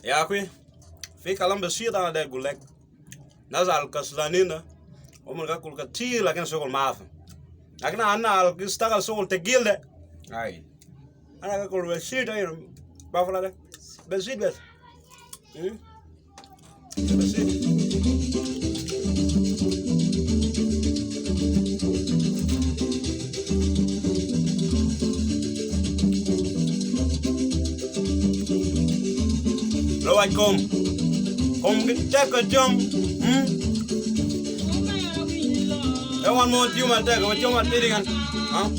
Ya kwi, fi kalam basit ana da gulek. Nas al kasulanin da, هم gakul katir lakin shogol maafi. Lakin ana al istagal shogol tegil de. Ai. Ana gakul basit ayno bafla de. Basit bas. Hmm? Basit. Lo anh cùng cùng cái chắc cái chum. Hmm? They want more human tech, what you want, Huh?